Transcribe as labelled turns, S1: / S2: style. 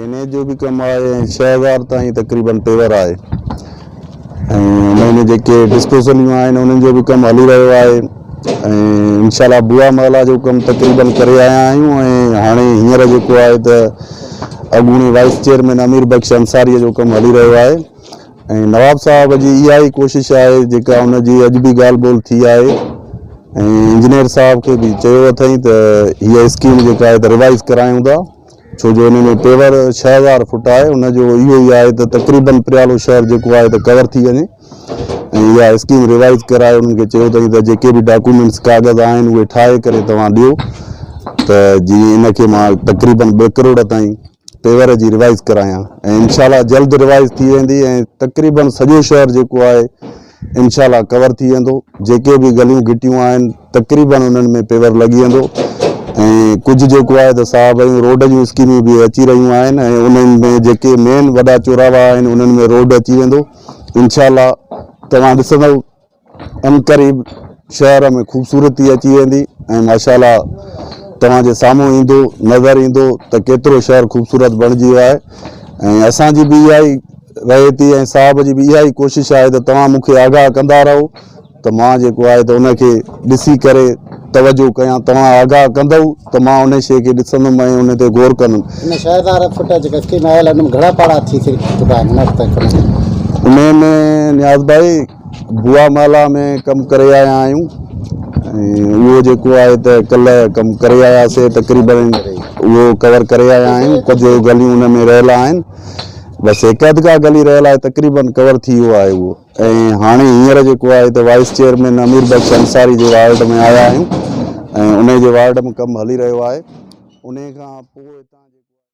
S1: Drainage جو به ڪم آهي ۽ 6000 تائين تقريبن پيور آهي ۽ ان ۾ جيڪي ڊسپوزليون آهن انهن جو به ڪم هلي رهيو آهي ۽ انشاء الله بوا محلا جو ڪم تقريبن ڪري آيا آهيون ۽ هاڻي هينئر جيڪو آهي ته اڳوڻي وائيس چيئرمين امير بخش انصاري جو ڪم هلي رهيو آهي ۽ نواب صاحب جي اها ئي ڪوشش آهي جيڪا ان جي اڄ به ڳالهه ٻولهه ٿي آهي ۽ انجنيئر صاحب کي به چيو اٿئي ته هيء اسڪيم جيڪا آهي ته ريوائز ڪرايون ٿا ڇو جو ان ۾ پيور 6000 فٽ آهي ان جو اهو ئي آهي ته تقريبن پريالو شهر جيڪو آهي ته ڪور ٿي وڃي ۽ اها اسڪيم ريوائز ڪرائي انهن کي چيو اٿئي ته جيڪي به ڊاڪومينٽس ڪاغذ آهن اهي ٺاهي ڪري توهان ڏيو ته جيئن ان کي مان تقريبن 2 ڪروڙ تائين پيور جي ريوائز ڪرايان ۽ انشاء الله جلد ريوائز ٿي ويندي ۽ تقريبن سڄو شهر جيڪو آهي انشاء الله ڪور ٿي ويندو جيڪي به گليون گهٽيون آهن تقريبن انهن ۾ پيور لڳي ويندو ۽ ڪجهه جيڪو آهي ته صاحب جون روڊ جون اسڪيمون به اچي رهيون آهن ۽ انهن ۾ جيڪي مين وڏا چوراها آهن انهن ۾ روڊ اچي ويندو انشاء الله توهان ڏسندو عنقريب شهر ۾ خوبصورتي اچي ويندي ۽ ماشاء الله توهان جي سامهون ايندو نظر ايندو ته ڪيترو شهر خوبصورت بڻجي ويو آهي ۽ اسان جي به اها ئي رهي ٿي ۽ صاحب جي به اها ئي ڪوشش آهي ته توهان مون کي آگاهه ڪندا رهو ته مان جيڪو آهي ته ان کي ڏسي ڪري توجه ڪيان توهان آگاهه ڪندؤ ته مان ان شيء کي ڏسندم ۽ ان تي غور ڪندم.
S2: ان 6000 فٽ جيڪا اسڪيم آيل آهي ان ۾ گهڻا پاڙا ٿي چڪا آهن هن وقت تائين ڪم؟
S1: انهي ۾ نياز ڀائي بوا محلا ۾ ڪم ڪري آيا آهيون ۽ اهو جيڪو آهي ته ڪلهه ڪم ڪري آياسي تقريبن اهو ڪور ڪري آيا آهيون ڪجهه گليون ان ۾ رهيل آهن بس هڪ اڌ ڪا گلي رهيل آهي تقريبن ڪور ٿي ويو آهي اهو ۽ هاڻي هينئر جيڪو آهي ته وائيس چيئرمين امير بخش انصاري جي وارڊ ۾ آيا آهيون ۽ انهي جي وارڊ ۾ ڪم هلي رهيو آهي انهي کان پوء هتان جيڪو.